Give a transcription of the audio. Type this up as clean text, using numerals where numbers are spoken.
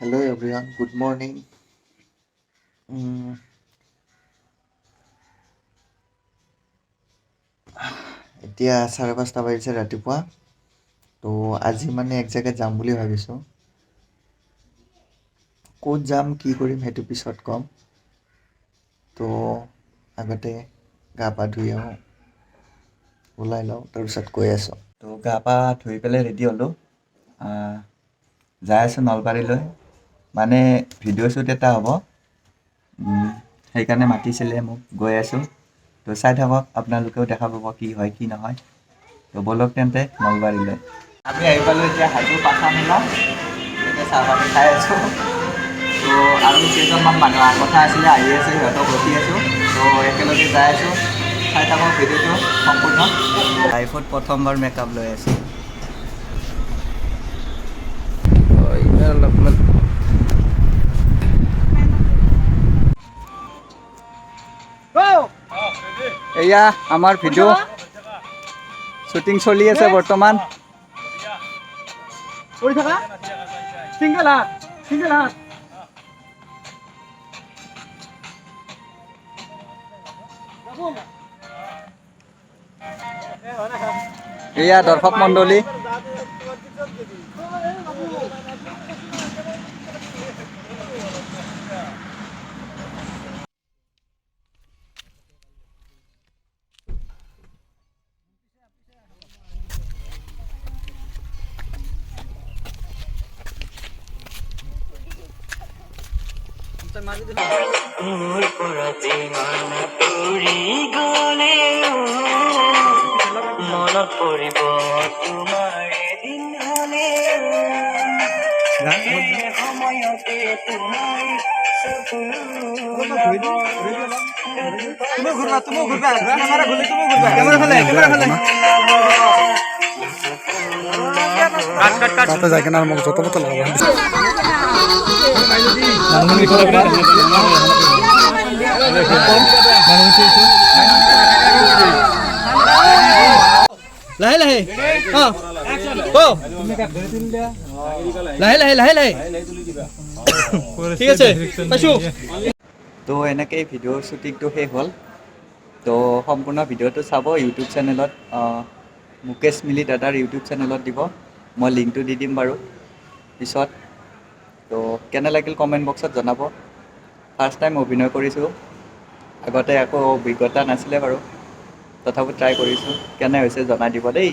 Hello everyone, good morning. এতিয়া 5:30 বাজিছে ৰাতিপুৱা। তো আজি মানে এক জেগাত যাম বুলি ভাবিছোঁ। ক'ত যাম, কি কৰিম, সেইটো পিছত ক'ম। তো আগতে গা পা ধুই আহোঁ, ওলাই লওঁ, তাৰপিছত গৈ আছোঁ। তো গা পা ধুই পেলাই ৰেডি হ'লোঁ। যাই আছোঁ নলবাৰীলৈ। মানে ভিডিঅ' শ্বুট এটা হ'ব, সেইকাৰণে মাতিছিলে মোক, গৈ আছোঁ। তো চাই থাকক, আপোনালোকেও দেখা পাব কি হয় কি নহয়। তো ব'লক তেন্তে নলবাৰীলৈ। আমি আহি পালোঁ এতিয়া হাজো পাঠা মেলা। এতিয়া চাহ পানী খাই আছোঁ। তো আৰু কেইজনমান মানুহ অহাৰ কথা আছিলে, আহি আছে, সিহঁতক ৰখি আছোঁ। তো একেলগে যাই আছোঁ, চাই থাকক ভিডিঅ'টো সম্পূৰ্ণ। লাইফত প্ৰথমবাৰ মেকআপ লৈ আছোঁ। অলপমান। এয়া আমাৰ ভিডিঅ' শ্বুটিং চলি আছে বৰ্তমান। কৰি থাকা, চিংগল হাত, চিংগল হাত। এয়া দৰ্শক মণ্ডলী। মোৰ পৰা যিমান আঁতৰি গ'লেও মনত পৰিব তোমাৰ এদিন হ'লেও। সেই সময়তে তোমাৰ চকু। তুমি ঘূৰবা, তুমি ঘূৰবা, কেমেৰা ঘূৰলে তুমি ঘূৰবা। কেমেৰা ফালে, কেমেৰা ফালে। তাতে যায় কিনে আৰু মোক যত তত লগাব। লাহে লাহে, অ লাহে লাহে, লাহে লাহে। ঠিক আছে, পাইছো। তো এনেকেই ভিডিঅ' শ্বুটিংটো শেষ হ'ল। তো সম্পূৰ্ণ ভিডিঅ'টো চাব ইউটিউব চেনেলত, মুকেশ মিলি দাদাৰ ইউটিউব চেনেলত দিব। মই লিংকটো দি দিম বাৰু পিছত। তো কেনে লাগিল কমেণ্ট বক্সত জনাব। ফাৰ্ষ্ট টাইম অভিনয় কৰিছোঁ, আগতে একো অভিজ্ঞতা নাছিলে বাৰু, তথাপি ট্ৰাই কৰিছোঁ। কেনে হৈছে জনাই দিব দেই।